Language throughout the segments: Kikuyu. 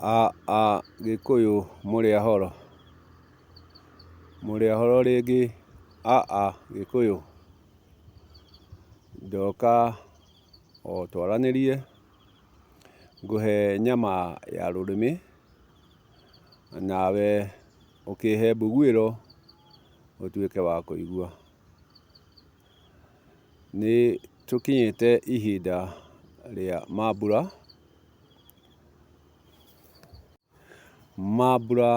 A Gĩkũyũ mũrĩ ahoro? Mũrĩ ahoro rĩngĩ a Gĩkũyũ? Ndoka o twaranĩrie, ngũhe nyama ya rũrĩmĩ, nawe ũkĩhe mbuguĩro ũtuĩke wa kũigua. Nĩ tũkinyĩte ihinda rĩa mambura, mambura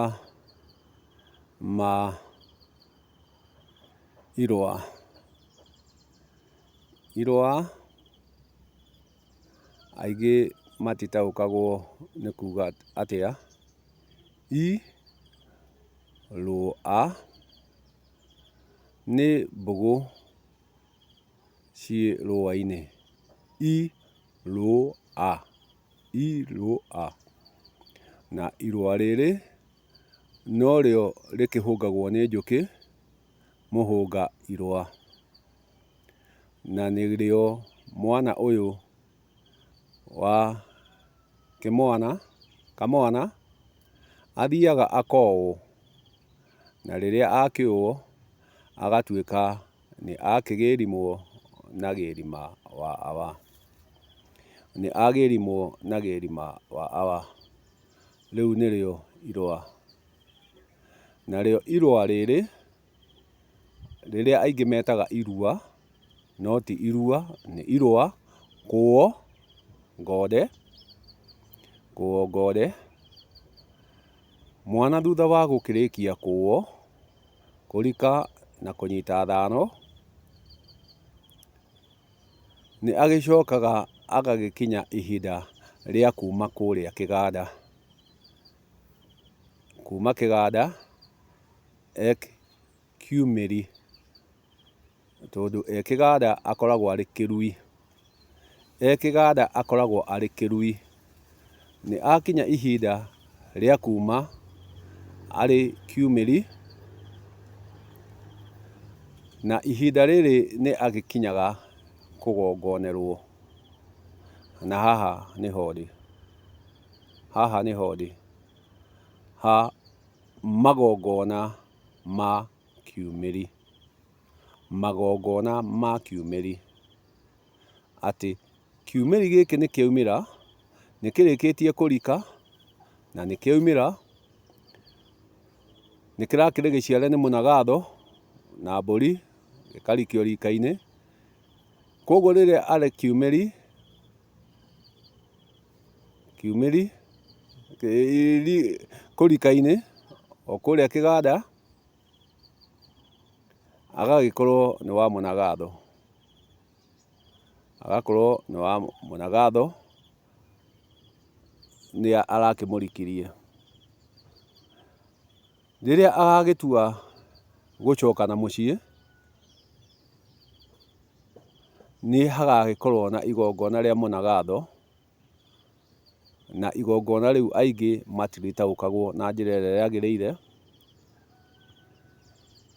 ma irũa. Irũa aingĩ matitaũkagwo nĩ kuga atĩa, i rũ a nĩ mbũgũ ciĩ rũa-inĩ, i rũ a, i rũ a. Na irũa rĩrĩ norĩo rĩkĩhũngagwo nĩ njũkĩ, mũhũnga irũa. Na nĩrĩo mwana ũyũ wa kĩmwana, kamwana athiaga akowo, na rĩrĩa akĩowo agatuĩka nĩ akĩgĩrimwo na gĩrima wa awa. Nĩ agĩrimwo na gĩrima wa awa. Rĩu nĩrĩo irũa. Narĩo irũa rĩrĩ, rĩrĩa aingĩ metaga irua, no ti irua, nĩ irũa, kũo ngonde, kũo ngonde. Mwana thutha wa gũkĩrĩkia kũo, kũrika na kũnyita thano, nĩ agĩcokaga agagĩkinya ihinda rĩa kuma kũrĩa kĩganda. Kuma kĩganda e kiumĩri, tondũ e kĩganda akoragwo arĩ kĩrui. E kĩganda akoragwo arĩ kĩrui. Nĩ akinya ihinda rĩa kuma arĩ kiumĩri, na ihinda rĩrĩ nĩ agĩkinyaga kũgongonerwo. Na haha nĩho ndĩ, haha nĩho ndĩ, ha magongona ma kiumĩri, magongona ma kiumĩri. Atĩ kiumĩri gĩkĩ nĩ kĩaumĩra, nĩ kĩrĩkĩtie kũrika, na nĩ kĩaumĩra, nĩ kĩrakĩrĩ gĩciare nĩ mũnagatho na mbũri, gĩkarikio rika-inĩ. Koguo rĩrĩa arĩ kiumĩri, kiumĩri kũrika-inĩ o kũrĩa kĩganda, agagĩkorwo nĩ wa mũnagatho, agakorwo nĩ wa mũnagatho, nĩ arakĩmũrikirie. Rĩrĩa agagĩtua gũcoka na mũciĩ, nĩ hagagĩkorwo na igongona rĩa mũnagatho, na igongona rĩu aingĩ matirĩtaũkagwo na njĩra ĩrĩa yagĩrĩire,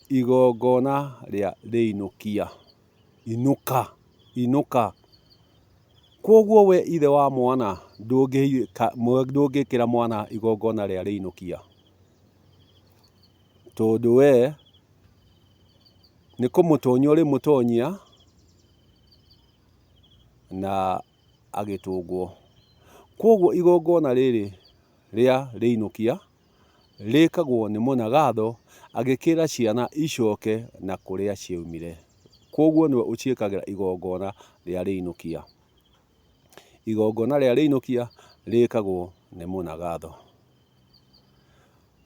igongona rĩa rĩinũkia, inũka, inũka. Kwoguo we ithe wa mwana ndũngĩkĩra mwana igongona rĩa rĩinũkia, tondũ we nĩ kũmũtonyia ũrĩmũtonyia na agĩtũngwo. Kwoguo igongona rĩrĩ rĩa rĩinũkia rĩkagwo nĩ mũnagatho agĩkĩra ciana icoke na kũrĩa ciaumire. Kwoguo nĩwe ũciĩkagĩra igongona rĩa rĩinũkia. Igongona rĩa rĩinũkia rĩkagwo nĩ mũnagatho.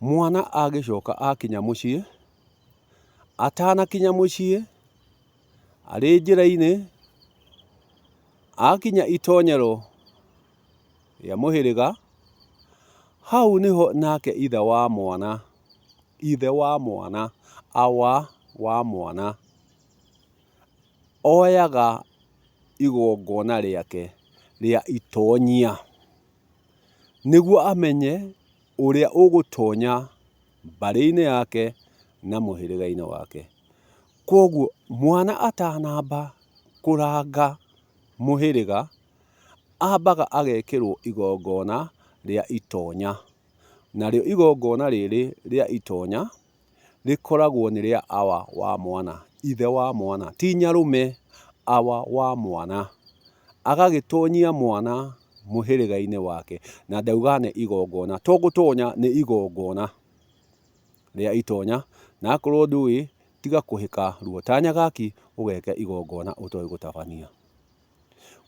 Mwana agĩcoka akinya mũciĩ, atanakinya mũciĩ, arĩ njĩra-inĩ, akinya itonyero rĩa mũhĩrĩga, hau nĩho nake ithe wa mwana, ithe wa mwana, awa wa mwana, oyaga igongona rĩake rĩa itonyia, nĩguo amenye ũrĩa ũgũtonya mbarĩ-inĩ yake na mũhĩrĩga-inĩ wake. Kwoguo mwana atanamba kũranga mũhĩrĩga, ambaga agekĩrwo igongona. rĩa itonya. Narĩo igongona rĩrĩ rĩa itonya rĩkoragwo nĩ rĩa awa wa mwana, ithe wa mwana, ti nyarũme, awa wa mwana. Agagĩtonyia mwana mũhĩrĩga-inĩ wake, na ndauga nĩ igongona, to gũtonya nĩ igongona rĩa itonya. Na akorwo ndũĩ, tiga kũhĩka ruo ta Nyagaki ũgeke igongona ũtoĩ gũtabania.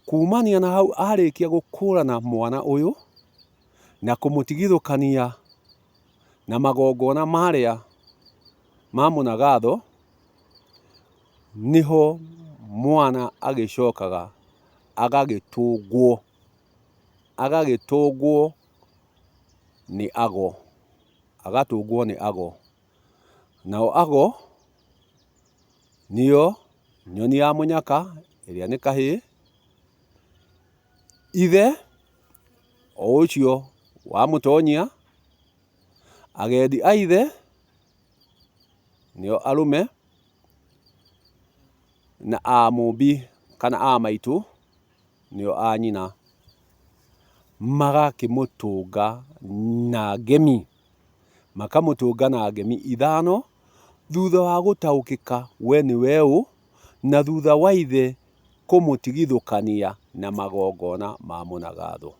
Kumania na hau arĩkia gũkũrana mwana ũyũ na kũmũtigithũkania na magongona marĩa ma mũnagatho, nĩho mwana agĩcokaga agagĩtũngwo, agagĩtũngwo nĩ ago, agatũngwo nĩ ago. Nao ago nĩo nyoni ya mũnyaka ĩrĩa nĩ kahĩĩ, ithe o ũcio wamũtonyia, agendi a ithe nĩo arũme, na a mũmbi kana a maitũ nĩo a nyina, magakĩmũtũnga na ngemi, makamũtũnga na ngemi ithano, thutha wa gũtaũkĩka we nĩwe ũ, na thutha wa ithe kũmũtigithũkania na magongona ma mũnagatho.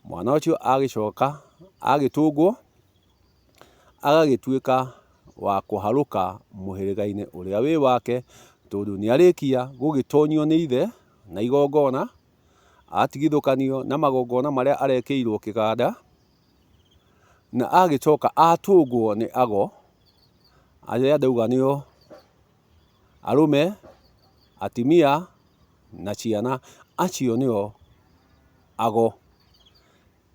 Mwana ũcio agĩcoka agĩtũngwo, agagĩtuĩka wa kũharũka mũhĩrĩga-inĩ ũrĩa wĩ wake, tondũ nĩ arĩkia gũgĩtonyio nĩ ithe na igongona, atigithũkanio na magongona marĩa arekĩirwo kĩganda, na agĩcoka atũngwo nĩ ago, arĩa ndauga nĩo arũme, atimia na ciana, acio nĩo ago.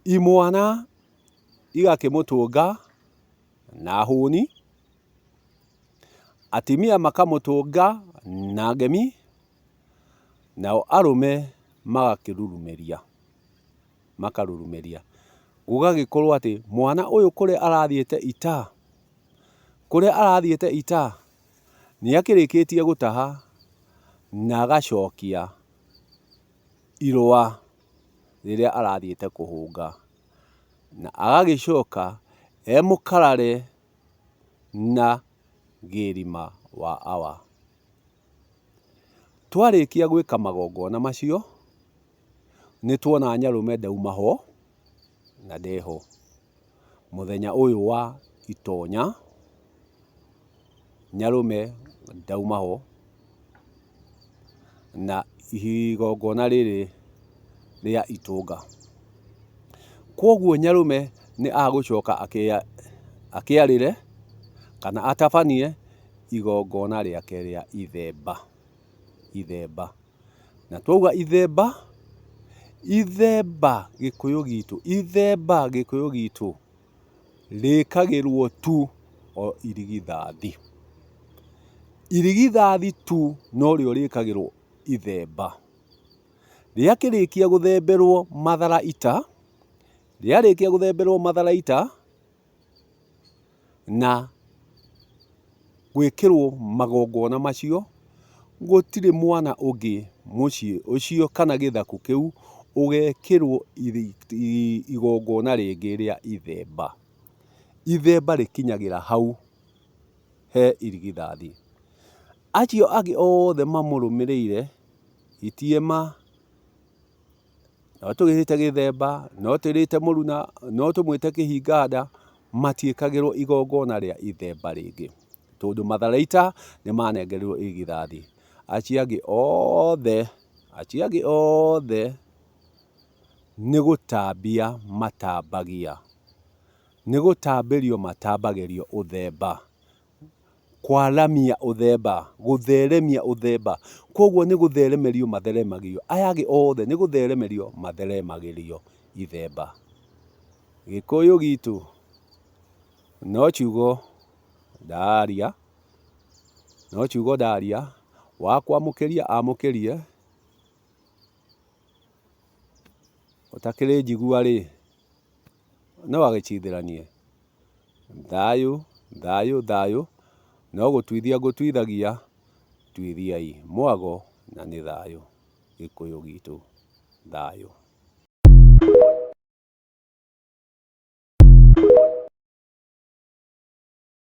Imwana igakĩmũtũnga na hũni, atimia makamũtũnga na ngemi, nao arũme magakĩrurumĩria, makarurumĩria. Gũgagĩkorwo atĩ mwana ũyũ kũrĩa arathiĩte ita, kũrĩa arathiĩte ita, nĩ akĩrĩkĩtie gũtaha na agacokia irũa rĩrĩa arathiĩte kũhũnga, na agagĩcoka e mũkarare na gĩrima wa awa. Twarĩkia gwĩka magongona macio, nĩ tuona nyarũme ndauma ho na ndeho. Mũthenya ũyũ wa itonya, nyarũme ndauma ho, na igongona rĩrĩ rĩa itũnga. Kwoguo nyarũme nĩ agũcoka akĩarĩre kana atabanie igongona rĩake rĩa ithemba, ithemba. Na twauga ithemba, ithemba gĩkũyũ gitũ, ithemba gĩkũyũ gitũ rĩkagĩrwo tu o irigithathi. Irigithathi tu norĩo rĩkagĩrwo ithemba. Rĩakĩrĩkia gũthemberwo matharaita, rĩarĩkia gũthemberwo matharaita, na gwĩkĩrwo magongona macio, gũtirĩ mwana ũngĩ mũciĩ ũcio kana gĩthaku kĩu ũgekĩrwo igongona rĩngĩ rĩa ithemba. Ithemba rĩkinyagĩra hau he irigithathi. Acio angĩ othe mamũrũmĩrĩire, itiema, no tũgĩte gĩthemba, no twĩrĩte mũruna, no tũmwĩte kĩhinga nda, matiĩkagĩrwo igongona rĩa ithemba rĩngĩ, tondũ matharaita nĩ manengerirwo irigithathi. Acio angĩ othe, acio angĩ othe nĩ gũtambia matambagia, nĩ gũtambĩrio matambagĩrio ũthemba. Kwaramia ũthemba, gũtheremia ũthemba, kwoguo nĩ gũtheremerio matheremagio, aya angĩ othe nĩ gũtheremerio matheremagĩrio ithemba. Gĩkũyũ gitũ no kiugo ndaria, no kiugo ndaria, wa kwamũkĩria amũkĩrie, ũtakĩrĩ njigua rĩ, no agĩcithĩranie. Thayũ, thayũ, thayũ, no gũtuithia ngũtuithagia, tuithiai mwago na nĩ thayũ. Gĩkũyũ gitũ, thayũ.